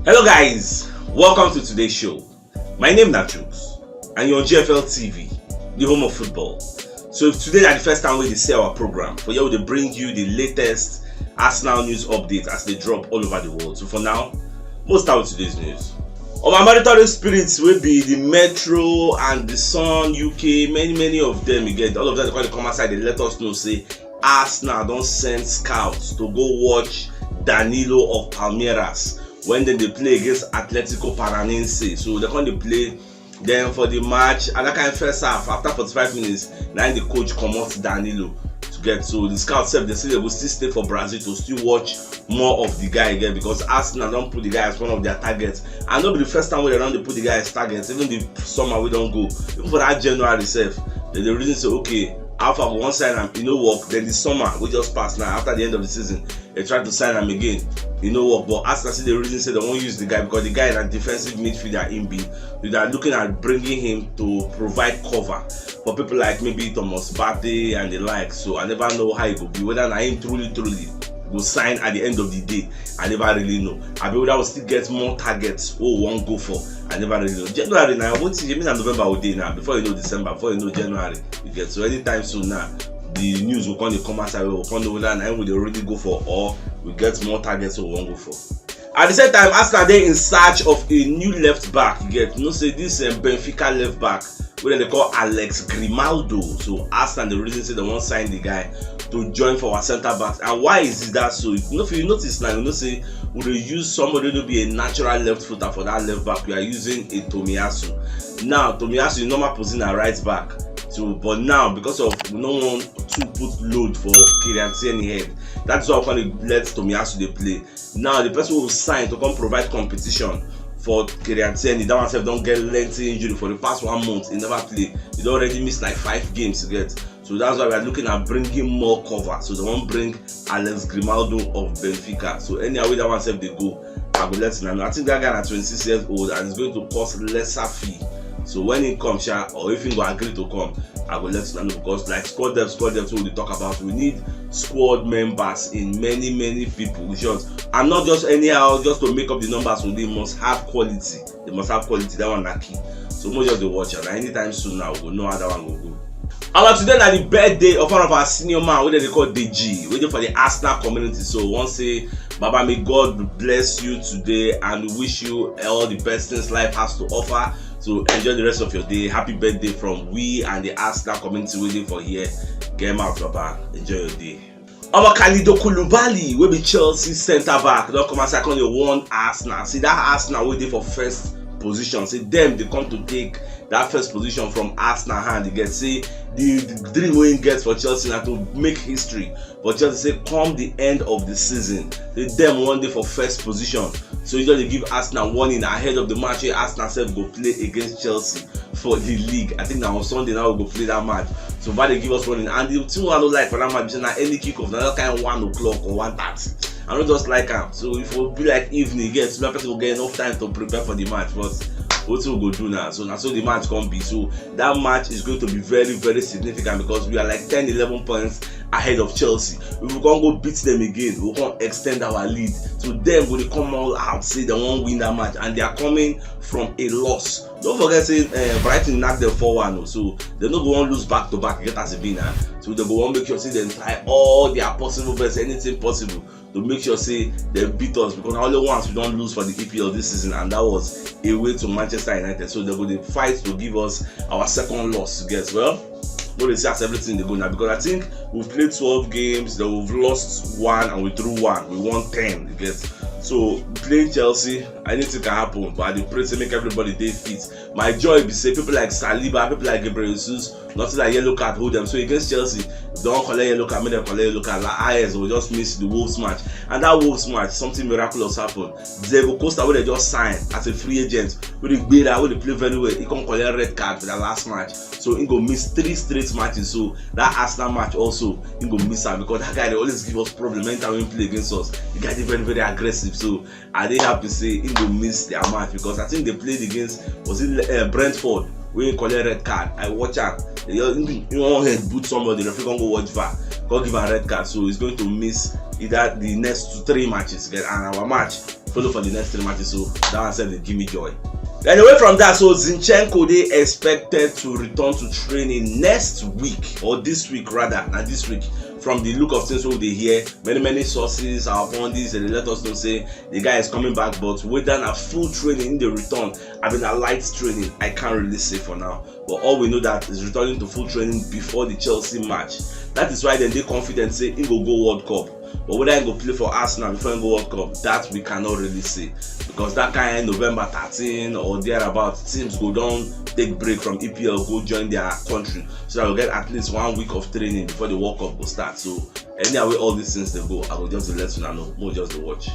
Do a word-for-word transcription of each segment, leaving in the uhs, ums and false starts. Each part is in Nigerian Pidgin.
Hello guys, welcome to today's show. My name na Chuks and you're on G F L T V, the home of football. So if today na the first time we dey see our program, for here we dey bring you the latest Arsenal news update as they drop all over the world. So for now, we'll start with today's news. Our Maritime Spirits will be the Metro and the Sun U K, many many of them you get, all of them dey come outside dey let us know say Arsenal don send scouts to go watch Danilo of Palmeiras when dem dey play against Atletico Paranense. So dem come dey play. Then for the match, at that kind first half, after forty-five minutes, na im the coach comot Danilo to get. So the scouts sef dey say dem go still stay for Brazil to still watch more of the guy again, because Arsenal don put the guy as one of their targets. And no be the first time wey dem don dey put the guy as target. Even the summer wey don go, even for that January sef, dem dey reason say, okay, how far we wan sign am, e no work. Then the summer wey just pass now, after the end of the season, dem try to sign am again, e no work. But Arsenal still dey reason say dem wan use the guy because the guy na defensive midfielder im be. So they are looking at bringing him to provide cover for people like maybe Thomas Partey and the like. So I never know how e go be, whether na him truly truly go sign at the end of the day. I never really know. Abi whether we still get more targets wey we wan go for. I never really know. January na wetin, shebi na November we dey now. Before you know December, before you know January, you get. So anytime soon now, the news go come dey come outside, we go come know whether na him we dey already go for or we get more targets wey we wan go for. At the same time, Arsenal dey in search of a new left back. You get, you know say this um, Benfica left back wey dem dey call Alex Grimaldo. So Arsenal dey reason say dem wan sign the guy to join for our centre backs. And why is it that so? You know, if you notice now, you know say we dey use somebody wey be a natural left footer for that left back. We are using a Tomiyasu. Now Tomiyasu, im normal position na right back. So but now, because of we no wan too put load for Kieran Tierney head, that's why we come dey let Tomiyasu dey play. Now the person wey we sign to come provide competition for Kieran Tierney, that one sef don get lengthy injury for the past one month. He never play. He don already miss like five games, you get. So that's why we are looking at bringing more cover. So dem wan bring Alex Grimaldo of Benfica. So anyhow wey that one sef dey go, I go let una know. I think that guy na twenty-six years old and is going to cost lesser fee. So when he come sha, or if he go agree to come, I go let una know, because like squad depth, squad depth wey we dey talk about, we need squad members in many many people. We should, and not just anyhow, just to make up the numbers. So they must have quality. They must have quality. That one na key. So we just dey watch am. Na anytime soon now we go know how that one go go. Our today na the birthday of one of our senior man wey dem dey call Deji, wey dey for the Arsenal community. So we wan say, Baba, may God bless you today and wish you all the best things life has to offer. So enjoy the rest of your day. Happy birthday from we and the Arsenal community wey dey for here. Get mouth, Baba. Enjoy your day. Omo, Kalidou Koulibaly, wey be Chelsea centre back, don come outside come dey warn Arsenal. See that Arsenal wey dey for first position, say dem dey come to take that first position from Arsenal hand. You get, say the, the dream wey im get for Chelsea na to make history. But Chelsea say come the end of the season, say dem wan dey for first position. So e just dey give Arsenal warning ahead of the match wey Arsenal sef go play against Chelsea for the league. I think na on Sunday now we go play that match. So Baba dey give us warning. And the thing wey I no like for that match be say na early kickoff, na that kind one o'clock or one thirty. I no just like am. So if e be like evening, yes, person go get enough time to prepare for the match. But wetin we go do now? So na so the match come be. So that match is going to be very very significant because we are like ten, eleven points ahead of Chelsea. If we come go beat them again, we come extend our lead. So dem go dey come all out say dem wan win that match, and they are coming from a loss. Don't forget say uh, Brighton knock them four one o. So dem no go wan lose back to back, get as e be now. So dem go wan make sure say dem try all their possible best, anything possible, to make sure say dem beat us, because na only once we don lose for the E P L this season, and that was away to Manchester United. So dem go dey fight to give us our second loss, you get. Well, no dey see as everything dey go now, because I think we've played twelve games, then we've lost one and we drew one, we won ten, you get. So playing Chelsea, anything can happen, but I dey pray say make everybody dey fit. My joy be say people like Saliba, people like Gabriel Jesus, nothing like yellow card hold them. So against Chelsea, if dem wan collect yellow card, make dem collect yellow card. Like I S will just miss the Wolves match, and that Wolves match, something miraculous happen. Diego Costa, wey dem just sign as a free agent, wey dey gbera, wey dey play very well, he come collect red card for that last match. So he go miss three straight matches. So that Arsenal match also, he go miss am, because that guy dey always give us problem anytime we play against us. The guy dey very very aggressive. So I dey happy say he go miss their match, because I think they played against, was it uh, Brentford, wey he collect red card. I watch am. He just he, he wan head boot somebody, referee come go watch V A R, come give am red card. So he's going to miss that the next two three matches get and our match follow for the next three matches, so that one sef dey give me joy. Then away from that, so Zinchenko dey expected to return to training next week, or this week rather, na this week. From the look of things wey we dey hear, many many sources, our pundits, dem dey let us know say the guy is coming back, but whether na full training dey return abi na light training, I can't really say for now. But all we know that is returning to full training before the Chelsea match. That is why dem dey confident say he go go World Cup. But whether he go play for Arsenal before he go World Cup, that we cannot really say, because that kind November thirteen or thereabout, teams go don take break from E P L, go join their country, so that we get at least one week of training before the World Cup go start. So anyhow wey all these things dey go, I go just dey let una know, mo just dey watch.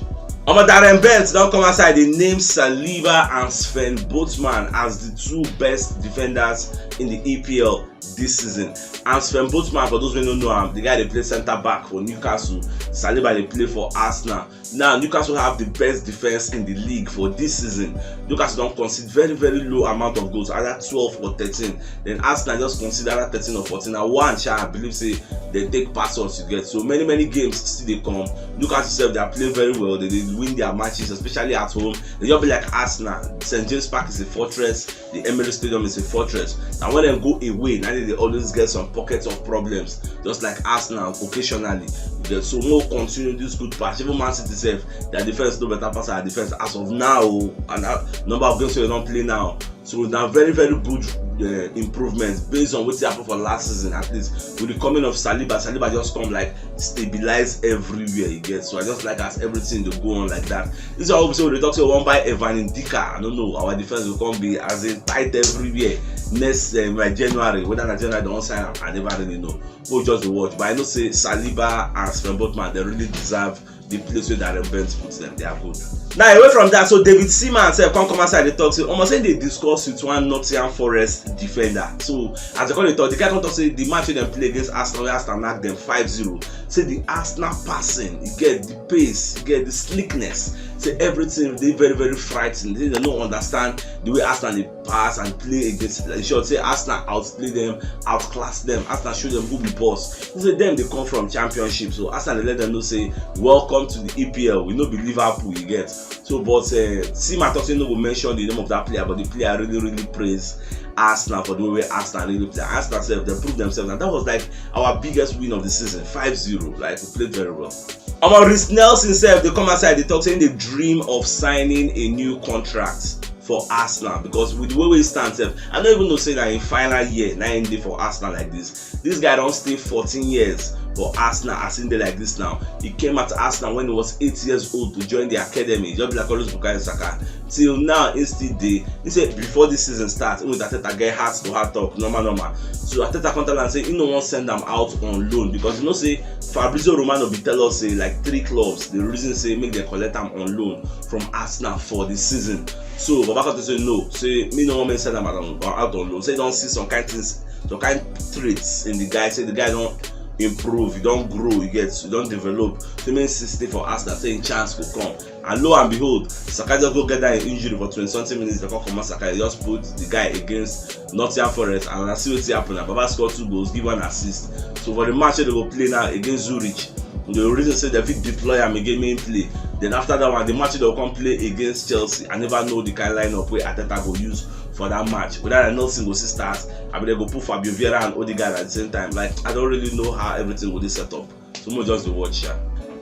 Omo, Darren Bent don come outside, dey name Saliba and Sven Botman as the two best defenders in the E P L this season. And Sven Botman, for those wey no know am, the guy dey play centre back for Newcastle. Saliba dey play for Arsenal. Now Newcastle have the best defense in the league for this season. Newcastle don concede very very low amount of goals, either twelve or thirteen. Then Arsenal just concede either thirteen or fourteen. Na one sha, I believe say dem take pass us, you get. So many many games still dey come. Newcastle sef, dem play very well. Dem dey win their matches, especially at home. Dem just be like Arsenal. St James Park is a fortress. The Emirates Stadium is a fortress. And when dem go away, na dem dey always get some pockets of problems, just like Arsenal occasionally. You get, so mo continue this good pass. Even Man City sef, their defense no better pass our defense as of now o. And that number of games wey dem don play now, so na very very good uh, improvement based on wetin happen for last season. At least with the coming of Saliba, Saliba just come like stabilize everywhere, you get. So I just like as everything dey go on like that. This one wey be say we dey talk say we wan buy Evan Ndicka. I don't know, our defense go come be as in tight everywhere next um, like January. Whether na January dem wan sign am, I never really know. We'll just dey watch. But I know say Saliba and Sven Botman, dem really deserve the place wey Darren Bent put dem. They are good. Now away from that, so David Seaman sef come come outside dey talk say omo, say dem dey discuss with one Nottingham Forest defender. So as dem come dey talk, the guy come talk say the match wey dem play against Arsenal, wey Arsenal knack dem five zero, say the Arsenal passing, you get, the pace, you get, the slickness, say everything dey very very frightening. Say dem no understand the way Arsenal dey pass and play against. In short, say Arsenal outplay dem, outclass dem. Arsenal show dem who be boss. He say dem dey come from Championship, so Arsenal dey let dem know say welcome to the E P L. We no be Liverpool, you get. So but uh, Seaman talk say he no go mention the name of that player, but the player really really praise Arsenal for the way wey Arsenal really play. Arsenal sef, dem prove themselves, and that was like our biggest win of the season, five zero. Like, we played very well. Omo, Reiss Nelson sef dey come outside dey talk say he dey dream of signing a new contract for Arsenal, because with the way wey he stand sef, I no even know say na him final year na him dey for Arsenal like this. This guy don stay fourteen years for Arsenal as he dey like this now. He came at Arsenal when he was eight years old to join the academy, just be like all those Bukayo Saka. Till now he still dey. He say before this season start, him with Arteta get heart to heart talk, normal normal. So Arteta come tell am say he no wan send am out on loan, because you know say Fabrizio Romano be tell us say like three clubs dey reason say make dem collect am on loan from Arsenal for the season. So Baba Conte say no, say me no wan make send am out on, out on loan. Say he don see some kind things, some kind traits in the guy. Say the guy don improve, he don grow, he get, he don develop. Say make he stay for Arsenal, say him chance go come. And lo and behold, Saka just go get that injury for twenty something minutes. Dem come comot Saka, dem just put the guy against Nottingham Forest, and I see wetin happen. Na Baba score two goals, give one assist. So for the match wey dem go play now against Zurich, the reason say dem fit deploy am again, make him play. Then after that one, the match wey dem go come play against Chelsea, I never know the kind lineup wey Arteta go use for that match. Whether na Nelson go still start, abi dem go put Fabio Vieira and Odegaard at the same time. Like, I don't really know how everything go dey set up. So mo just dey watch sha.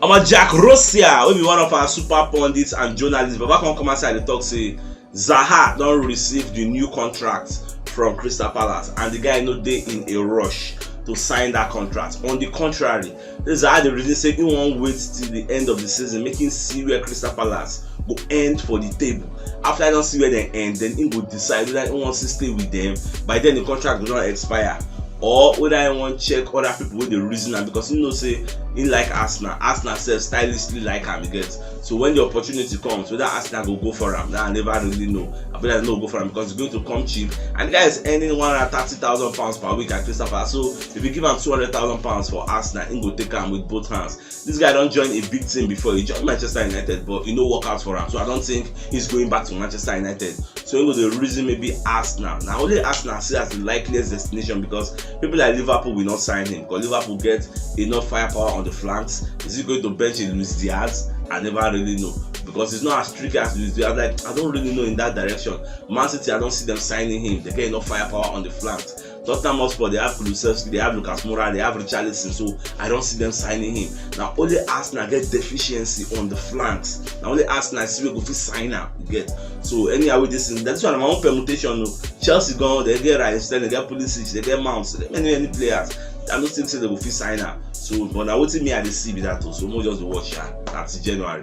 Omo, Jack Rossier, wey be one of our super pundits and journalists, Baba come come outside dey talk say Zaha don receive the new contract from Crystal Palace, and the guy no dey in a rush to sign that contract. On the contrary, Zaha dey reason say he wan wait till the end of the season, make him see where Crystal Palace go end for the table. After he don see where dem end, then he go decide whether he wan still stay with them. By then, the contract go don expire, or whether he wan check other people wey dey reason am, because he know say he like Arsenal. Arsenal sef stylishly like am, you get. So when the opportunity comes, whether Arsenal go go for am, that I never really know. I feel like no go for am because it's going to come cheap. And the guy is earning one hundred thirty thousand pounds per week at Crystal Palace. So if you give am two hundred thousand pounds for Arsenal, he go take am with both hands. This guy don join a big team before. He joined Manchester United, but e no work out for am. So I don't think he's going back to Manchester United. So he go dey reason maybe Arsenal. Na only Arsenal I see as the likeliest destination, because people like Liverpool will not sign him, because Liverpool get enough firepower on the flanks? Is he going to bench a Luis Diaz? I never really know, because it's not as tricky as Luis Diaz. Like, I don't really know in that direction. Man City, I don't see them signing him. They get enough firepower on the flanks. Tottenham Hotspur, they have Kulusevski, they have Lucas Moura, they have Richarlison, so I don't see them signing him. Now only Arsenal get deficiency on the flanks. Now only Arsenal see we go fit sign am, you get. So anyhow, with this thing, that's one of my own permutation. No. Chelsea gone, they get Raheem Sterling, they get Pulisic, they get Mount, they get many many players. I don't think say they go fit sign am. So, but now wetin me I dey see be that o. So we just dey watch am until January.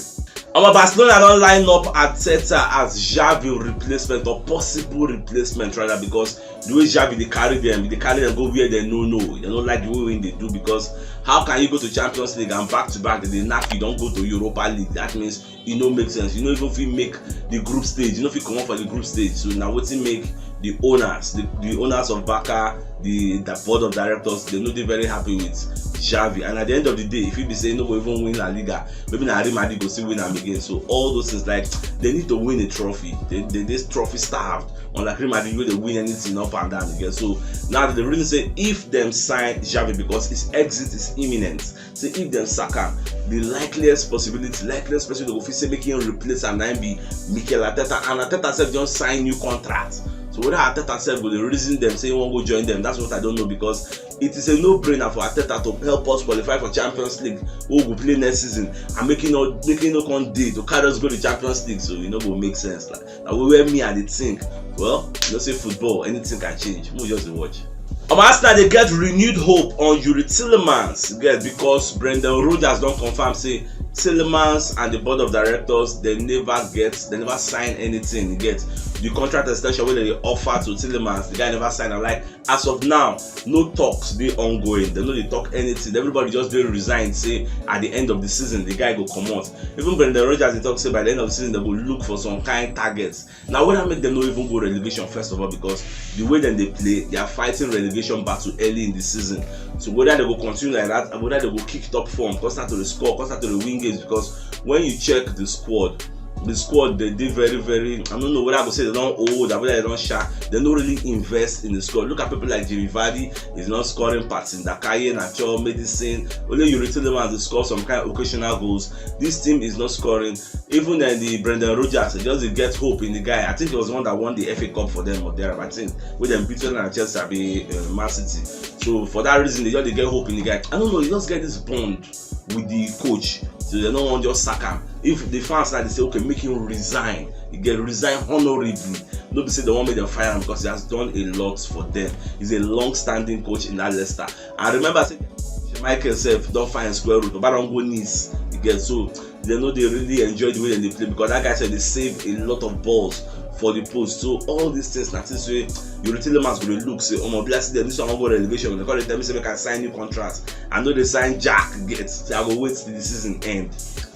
Our Barcelona don line up Arteta as Xavi replacement, or possible replacement rather, because the way Xavi dey carry them, dey carry them go where they no know. They don't like the way they do, because how can you go to Champions League and back to back they dey knack you, don't go to Europa League? That means e no make sense. You no even fit make the group stage. You no fit comot for the group stage. So na wetin make the owners, the, the owners of Barca, the, the board of directors, they no dey very happy with Xavi. And at the end of the day, if you be say no go even win La Liga, maybe na Real Madrid go still win am again. So all those things, like, they need to win a trophy. They they this trophy starved. Unlike Real Madrid, where they win anything up and down again. So now the reason say if them sign Xavi, because his exit is imminent. Say if them sack am, the likeliest possibility, likeliest person they go fit say make him replace am na be Mikel Arteta, and Arteta sef just sign new contract. So whether Arteta sef go dey reason them say he wan go join them, that's what I don't know, because it is a no-brainer for Arteta to help us qualify for Champions League wey we go play next season, and make him no make him no come dey to carry us go the Champions League. So e no go make sense. Like, na where me I dey think. Well, you know say football, anything can change. We just dey watch. Um, Arsenal dey get renewed hope on Youri Tielemans, get, because Brendan Rodgers don confirm say Tielemans and the board of directors, they never get, they never sign anything, get. The contract extension wey they offer to Tielemans, the guy never sign am. Like, as of now, no talks dey ongoing. They no dey talk anything. Everybody just dey resigned say at the end of the season the guy go comot. Even Brendan Rodgers dey talk say by the end of the season they go look for some kind targets. Now whether make them no even go relegation first of all, because the way dem dey play, they are fighting relegation battle early in the season. So whether they go continue like that, whether they go kick top form, come start to dey score, come start to dey win games, because when you check the squad, the squad they dey very very, I don't know whether I go say they don old or whether they don sha. They no really invest in the squad. Look at people like Jimmy Vardy, he's not scoring. Patson Dakaye, Nacho, Medicine, only Youri Tielemans dey score some kind of occasional goals. This team is not scoring. Even then the Brendan Rodgers, he just dey get hope in the guy. I think he was the one that won the F A Cup for them or there. I think with them beating and Chelsea be uh, Man City. So for that reason, they just dey get hope in the guy. I don't know, he just get this bond with the coach. So they don't want just sack him. If the fans like they say, okay, make him resign, he get resign honorably. No be say they want make them fire him because he has done a lot for them. He's a long-standing coach in that Leicester. And remember, say Michael himself don't find square root, but don't go knees. You get, so they know they really enjoy the way they play, because that guy said they save a lot of balls for the post. So all these things, na things wey Youri Tielemans go dey look say, omo, be like say this one wan go relegation. They call it tell me say make I sign new contract. I know they sign Jack get. Say I go wait till the season end.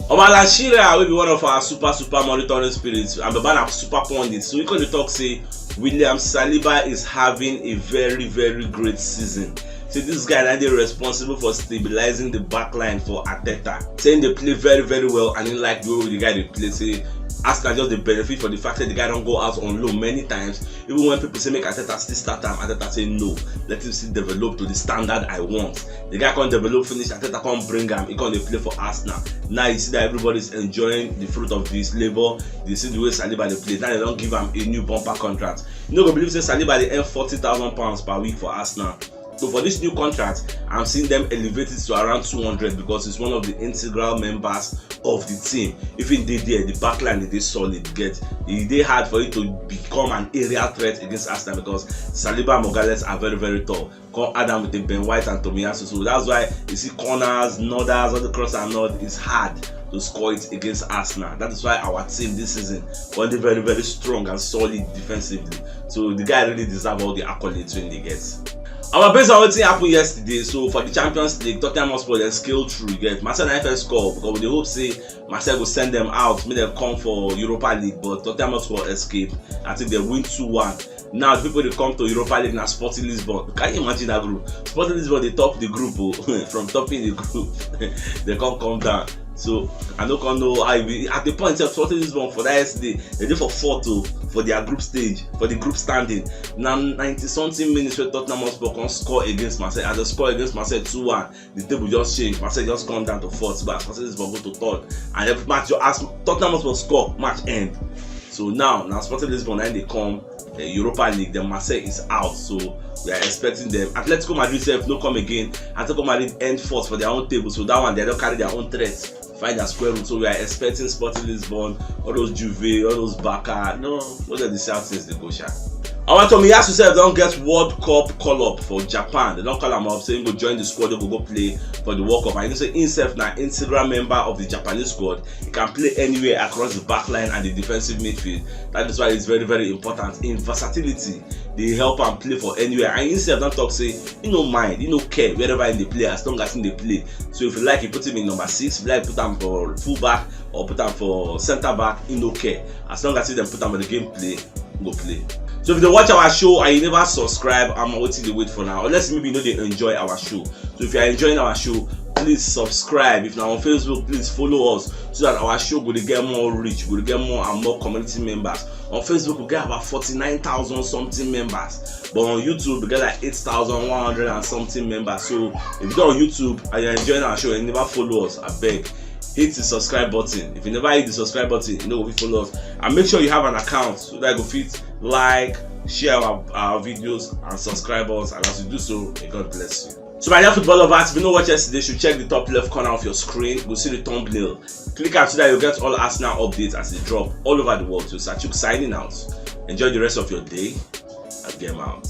Omo, Alan Shearer, will be one of our super super monitoring spirits and Baba na super pundit. So he come dey talk say William Saliba is having a very very great season. Say this guy na dey responsible for stabilizing the back line for Arteta. Saying they play very very well and he like the way the guy dey play. Say Arsenal just dey benefit for the fact that the guy don go out on loan many times. Even when people say make Arteta still start am, Arteta say no. Let him still develop to the standard I want. The guy come develop finish, Arteta come bring am, he come dey play for Arsenal. Now you see that everybody is enjoying the fruit of his labour. They see the way Saliba dey play. Now they don give am a new bumper contract. You no go believe say Saliba dey earn forty thousand pounds per week for Arsenal. So for this new contract, I'm seeing them elevate it to around two hundred because he's one of the integral members of the team. If he dey there, the back line dey solid. Get, e dey hard for you to become an aerial threat against Arsenal because Saliba and Magalhaes are very very tall. Come add am with the Ben White and Tomiyasu, so that's why you see corners, norders, all the cross and nord is hard to score it against Arsenal. That is why our team this season going to be very very strong and solid defensively. So the guy really deserve all the accolades wey he get. Our, based on wetin happen yesterday, so for the Champions League, Tottenham Hotspur dem scale through, you get. Marseille na first score because we dey hope say Marseille go send them out, make them come for Europa League, but Tottenham Hotspur escape. I think they win two one. Now the people dey come to Europa League na Sporting Lisbon. Can you imagine that group? Sporting Lisbon dey top the group o. From topping the group, they come come down. So I no come know how e be. At the point sef, Sporting Lisbon for that yesterday, they dey for fourth o for their group stage, for the group standing. Na ninety something minutes wey Tottenham Hotspur come score against Marseille. As they score against Marseille two one, the table just change. Marseille just come down to fourth, but Sporting Lisbon go to third. And every match, you ask, Tottenham Hotspur score, match end. So now, now Sporting Lisbon, now they come uh, Europa League. Then Marseille is out, so we are expecting them. Atletico Madrid sef no come again. Atletico Madrid end fourth for their own table, so that one they don carry their own threat, find their square root. So we are expecting Sporting Lisbon, all those Juve, all those Barca. No, those are the South things they go sha. Our Tomiyasu sef don get World Cup call up for Japan. They don call am up, say he go join the squad, they go go play for the World Cup. And you know say himself na integral member of the Japanese squad. He can play anywhere across the back line and the defensive midfield. That is why it's very, very important. In versatility, they help am play for anywhere. And himself don talk say he no mind, he no care wherever he dey play, as long as he dey play. So if you like, you put him in number six. If you like, put am for fullback or put am for centre back, he no care. As long as he dem put am on the gameplay, go play. So if you dey watch our show and you never subscribe, I'm waiting to wait for now. Unless maybe you know they enjoy our show. So if you are enjoying our show, please subscribe. If now on Facebook, please follow us so that our show go to get more reach, go to get more and more community members. On Facebook, we get about forty-nine thousand something members. But on YouTube, we get like eight thousand one hundred and something members. So if you're on YouTube and you're enjoying our show and you never follow us, I beg, hit the subscribe button. If you never hit the subscribe button, you know we follow us. And make sure you have an account so that you go fit like, share our, our videos, and subscribe us. And as you do so, may God bless you. So my dear football lovers, if you no watch yesterday, you should check the top left corner of your screen. Go see the thumbnail. Click am so that you get all Arsenal updates as they drop all over the world. So Sachuk signing out. Enjoy the rest of your day. And game out.